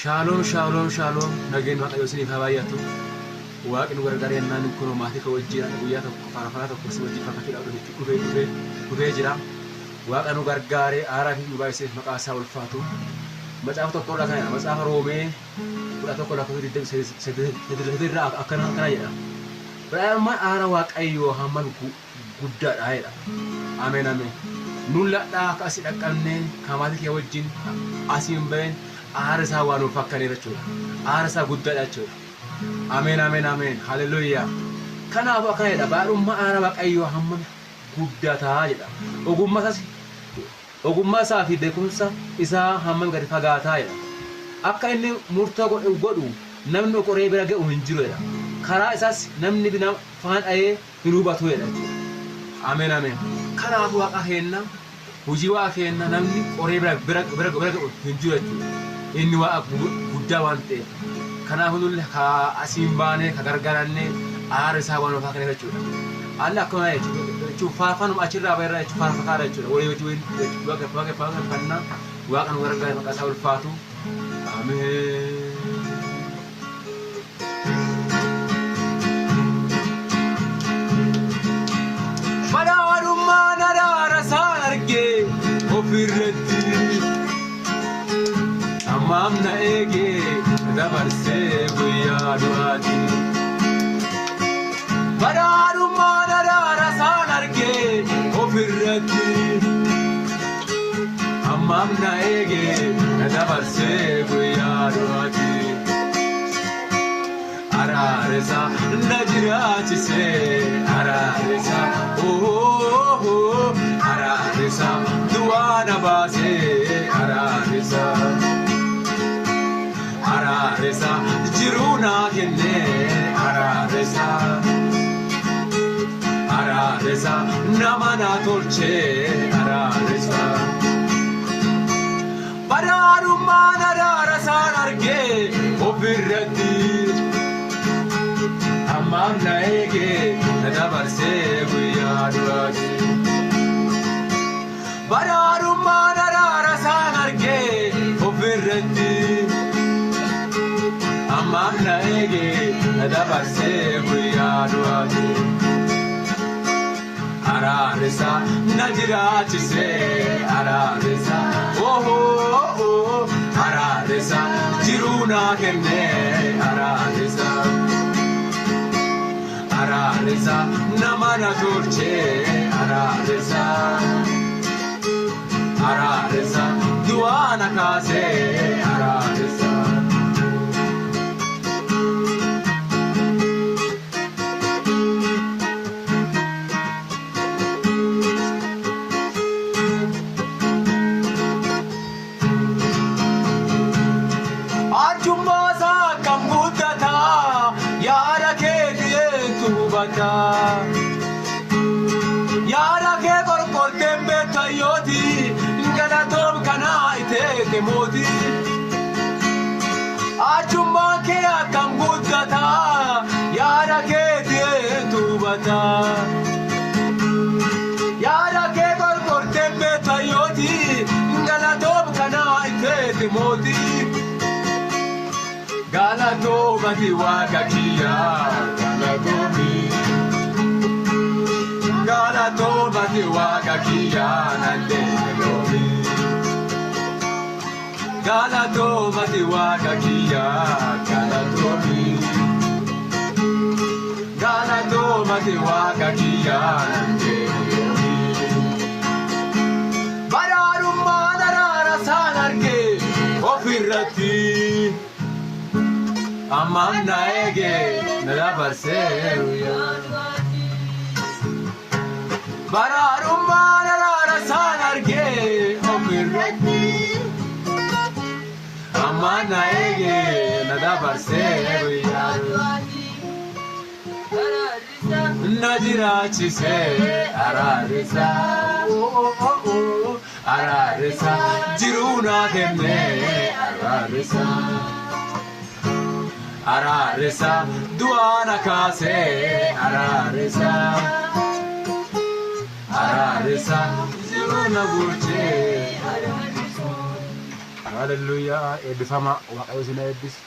Shaaloom shaaloom shaaloom nageen waaqayyoo isiniif haa baay'atu. Waaqni nu gargaaree yennaan kun maatii koo wajjin guyyaa tokko faarfannaa tokko si wajjin faarfachuudhaaf dhufee dhufee dhufee jira. Waaqa nu gargaaree aaraa fi nu baay'iseef maqaa isaa ulfaatu. Macaafa tokko irraa kana macaafa Roomee 11 lakkoofsa 28 irraa akkana akkana jedha. Badhaadhummaan aara waaqayyoo hammam guddaadha jedha. Ameen ameen. Nun ladhaa akka asii dhaqqabnee kan maatii kee wajjin asiin bahin aara isaa waan nuuf fakkaneef jechuudha. Aara isaa guddaadha jechuudha. Ameen ameen ameen. Haleluuyaa. Kanaafuu akkana jedha badhaadhummaa aara waaqayyoo hammam guddataa jedha. Ogummaa isaas ogummaa isaa fi beekumsa isaa hammam gadi fagaataa jedha. Akka inni murtoo godhu namni qoree bira ga'u hin jiru jedha. Karaa isaas namni bina faana dha'ee hin hubatu jedha jechuudha. Ameen ameen. Kanaafuu waaqa keenna hojii waaqa keenna namni qoree bira bira bira bira ga'u hin jiru jechuudha. Inni waaqa guddaa waan ta'eef. Kanaafuu nulle ka asiin baanee ka gargaarannee aara isaa waan ofaa kenneef jechuudha. Alla akkuma jechuudha faarfannuma achirraa bayirraa jechuudha faarfataadha jechuudha. Walii wajjin waaqa waaqa waaqeffannaa waaqa nu gargaare maqaa isaa ulfaatu. Ameen. Badhaadhummaan araara isaan argee ofirratti ammaam na eegee dabarsee guyyaa du'aati. Badhaadhummaan araara isaan argee ofirratti ammaam na eegee dabarsee guyyaa du'aati. Araara isaa na jiraachisee araara isaa oh araara isaa du'aa na baasee araara isaa araara isaa jiruu naa kennee araara isaa araara isaa nama na tolchee araara isaa badhaadhummaan araara isaan argee ofirratti. Ammaaf na eegee na dabarsee guyyaa du'aati. Badhaadhummaan araara isaan argee ofirratti. Ammaaf na eegee na dabarsee guyyaa du'aati. Araara isaa na jiraachisee araara isaa oh araara isaa jiruu naa kennee araara isaa. Araara isaa nama na tolchee araara isaa. Araara isaa du'aa na kaasee araara isaa. Arjummaa isaa akkam guddataa yaada kee dhiyeetu hubataa. Yaada kee qorqorteen beekayyooti galatoom kanaa iteete mootii. Arjummaan kee akkam guddataa yaada kee dhiyeetu hubataa. Yaada kee qorqorteen beekayyooti galatoom kanaa iteete mootii. Galatoomati waaqa kiyyaa galatoomi. Galatoomati waaqa kiyyaa nalleeloomi. Galatoomati waaqa kiyyaa galatoomi. Galatoomati waaqa kiyyaa nalleeloomi. Badhaadhummaan araara isaan argee ofirratti. Ammaaf na eegee na dabarsee guyyaa. Badhaadhummaan araara isaan argee ofirratti. Ammaaf na eegee na dabarsee guyyaa. Na jiraachisee araarri isaa araarri isaa jiruu naa kennee araarri isaa. Araarri isaa du'aa na kaasee araarri isaa. Araarri isaa jiruu na bulchee. Haaleluyyaa, eebbifama, Waaqayyo isin haa eebbisu.